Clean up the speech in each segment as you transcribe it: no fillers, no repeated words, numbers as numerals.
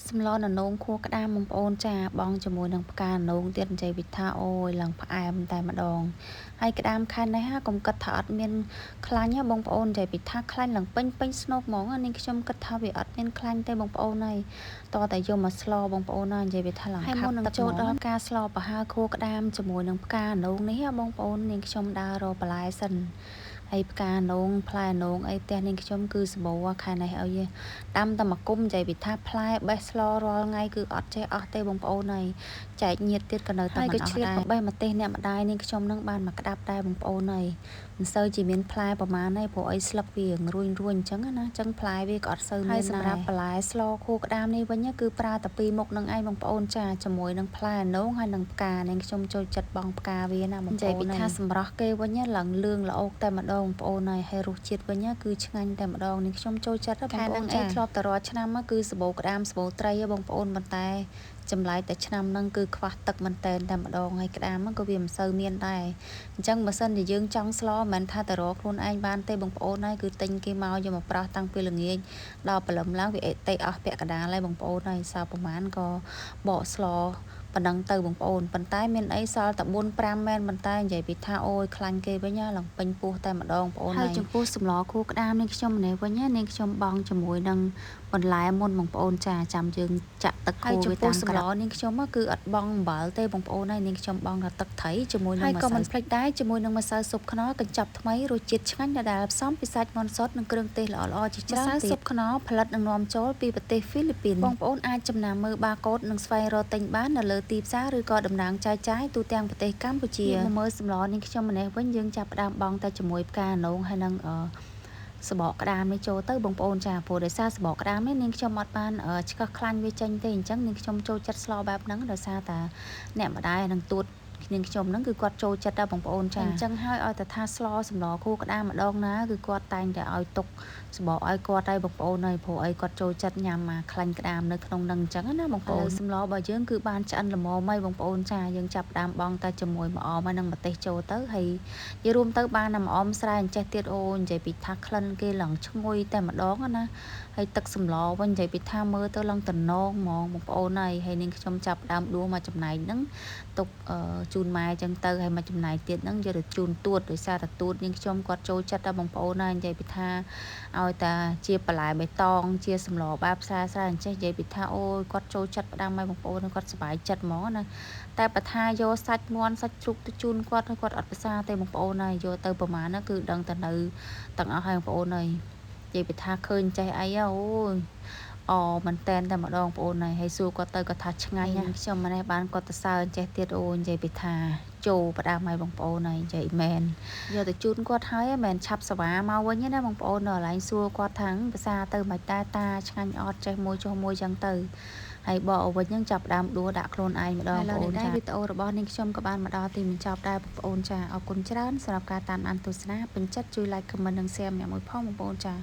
សម្លននងខួរក្តាមបងប្អូនចាបងជាមួយនឹងផ្កានងទៀតនិយាយវិថាអូយឡើងផ្អែមតែម្ដងហើយក្តាមខែនេះកុំគិតថាអត់មានខ្លាញ់បងប្អូននិយាយពីថាខ្លាញ់ឡើងពេញពេញស្នូកហ្មងនាងខ្ញុំគិតថាវាអត់មានខ្លាញ់ទេបងប្អូនហើយតតែយកមកស្លបងប្អូនណានិយាយពីថាឡើងខាប់ទឹកចូលដល់ការស្លប្រហើរខួរក្តាមជាមួយនឹងផ្កានងនេះបងប្អូននាងខ្ញុំដើររកបន្លែសិនហើយផ្កានងផ្លែនងអីផ្ទះនាងខ្ញុំគឺសម្បូរខែនេះអីដាំតែមកគុំនិយាយពីថាផ្លែបេះស្លរាល់ថ្ងៃគឺអត់ចេះអស់ទេបងប្អូនហើយចែកញាតទៀតក៏នៅតែមិនអស់ដែរបេះម្ទេសអ្នកម្ដាយនាងខ្ញុំនឹងបានមកក្តាប់ដែរបងប្អូនហើយមិនសូវជាមានផ្លែប្រហែលទេព្រោះអីស្លឹកវារួញរួញអញ្ចឹងណាអញ្ចឹងផ្លែវាក៏អត់សូវមានដែរហើយសម្រាប់បន្លែស្លខួរក្តាមនេះវិញគឺប្រើតែពីរមុខនឹងឯងបងប្អូនចាជាមួយនឹងផ្លែនងហើយនឹងផ្កានាងខ្ញុំចូលចិត្តបងផ្កាវាណាបងប្អូននិយាយពីថាសម្រស់គេវិញឡើងលឿងល្អកតែម្ដងបងប្អូនហើយហើយរសជាតិវិញគឺឆ្ងាញ់តែម្ដងនេះខ្ញុំចូលចិត្តបងប្អូនចាធ្លាប់តែរាល់ឆ្នាំគឺសបោក្តាមសបោត្រីបងប្អូនប៉ុន្តែចម្លែកតែឆ្នាំហ្នឹងគឺខ្វះទឹកមែនតែនតែម្ដងហើយក្តាមហ្នឹងក៏វាមិនសូវមានដែរអញ្ចឹងបើសិនជាយើងចង់ស្លមិនមែនថាតែរកខ្លួនឯងបានទេបងប្អូនហើយគឺទិញគេមកយកមកប្រោះតាំងពីល្ងាចដល់ព្រលឹមឡើងវាអេតេអស់ពាក់កណ្ដាលហើយបងប្អូនហើយសល់ប្រហែលក៏បកស្លប៉ុណ្ណឹងទៅបងប្អូនប៉ុន្តែមានអីសល់តែ4 5មែនប៉ុន្តែនិយាយពីថាអូយខ្លាញ់គេវិញឡើងពេញពោះតែម្ដងបងប្អូនហើយចំពោះសម្លខួរក្តាមនេះខ្ញុំម្នាក់វិញនាងខ្ញុំបងជាមួយនឹងបន្លែមុនបងប្អូនចាចាំយើងចាក់ទឹកខួរវាតាមក្រោយនាងខ្ញុំគឺអត់បងអំបិលទេបងប្អូនហើយនាងខ្ញុំបងតែទឹកត្រីជាមួយនឹងម្សៅហើយក៏មិនភ្លេចដែរជាមួយនឹងម្សៅស៊ុបខ្នុរកញ្ចប់ថ្មីរសជាតិឆ្ងាញ់ដដែលផ្សំពីសាច់មាន់សុទ្ធនិងគ្រឿងទេសល្អៗជាច្រើនទៀតម្សៅស៊ុបខ្នុរផលិតនិងនាំចូលពីប្រទេសហ្វីលីពីនបងប្អូនអាចចំណាំមើលបាកូដនិងស្វែងរកទិញបាននៅលើទីផ្សារឬក៏តំណាងចែកចាយទូទាំងប្រទេសកម្ពុជាមកមើលសម្លនាងខ្ញុំម្នេះវិញយើងចាប់ផ្ដើមបងតែជាមួយផ្កានងហើយនឹងសបកក្តាមនេះចូលទៅបងប្អូនចាព្រោះដោយសារសបកក្តាមនេះនាងខ្ញុំអត់បានឆ្កឹះខ្លាញ់វាចេញទេអញ្ចឹងនាងខ្ញុំចូលចិត្តស្លបែបហ្នឹងដោយសារតាអ្នកម្ដាយនឹងទួតនាងខ្ញុំហ្នឹងគឺគាត់ចូលចិត្តដែរបងប្អូនចាអញ្ចឹងហើយឲ្យតែថាស្លសម្លខួរក្តាមម្ដងណាគឺគាត់តែងតែឲ្យទុកសបកឲ្យគាត់ដែរបងប្អូនហើយព្រោះអីគាត់ចូលចិត្តញ៉ាំអាខ្លាញ់ក្តាមនៅក្នុងហ្នឹងអញ្ចឹងណាបងប្អូនសម្លរបស់យើងគឺបានឆ្អិនល្មមហើយបងប្អូនចាយើងចាប់ដើមបងតែជាមួយម្អមហើយនឹងម្ទេសចូលទៅហើយនិយាយរួមទៅបានតែម្អមស្រែអញ្ចេះទៀតអូនិយាយពីថាក្លិនគេឡើងឈ្ងុយតែម្ដងណាហើយទឹកសម្លវិញនិយាយពីថាមើលទៅឡើងតំណងហ្មងបងប្អូនហើយហើយនាងខ្ញុំចាប់ដើមដួសមកចំណែកហ្នឹងទុកជូនម៉ែអញ្ចឹងទៅហើយមកចំណែកទៀតហ្នឹងយកទៅជូនទួតដោយសារតែទួតនាងខ្ញុំគាត់ចូលចិត្តដល់បងប្អូនហើយនិយាយពីថាឲ្យតាជាបន្លែបៃតងជាសម្លបែបស្រែស្រែអញ្ចេះនិយាយពីថាអូយគាត់ចូលចិត្តផ្ដាំឲ្យបងប្អូនគាត់សប្បាយចិត្តហ្មងណាតែបើថាយកសាច់មាន់សាច់ជ្រូកទៅជូនគាត់គាត់អត់ប្រសាទេបងប្អូនហើយយកទៅប្រហែលណាគឺដឹងតែនៅទាំងអស់ហើយបងប្អូនហើយនិយាយពីថាឃើញចេះអីអូយអមែនតែនតែម្ដងបងប្អូនហើយហើយសួរគាត់ទៅគាត់ថាឆ្ងាញ់ណាខ្ញុំម្នេះបានគាត់ទៅសើចេះទៀតអូនិយាយពីថាចូលផ្ដាំឲ្យបងប្អូនហើយនិយាយមែនយកទៅជូនគាត់ហើយមិនឆាប់សវ៉ាមកវិញណាបងប្អូននៅកន្លែងសួរគាត់ថាភាសាទៅមិនតែតាឆ្ងាញ់អត់ចេះមួយចុះមួយចឹងទៅហើយបកឲ្យវិញហ្នឹងចាប់ដើមដួសដាក់ខ្លួនឯងម្ដងបងប្អូនចាវីដេអូរបស់នាងខ្ញុំក៏បានមកដល់ទីបញ្ចប់ដែរបងប្អូនចាអរគុណច្រើនសម្រាប់ការតាមដានទស្សនាពេញចិត្តជួយ like comment និង share ម្នាក់មួយផងបងប្អូនចា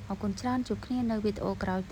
អរគុណច្រើនជួបគ្នានៅវីដេអូក្រោយ។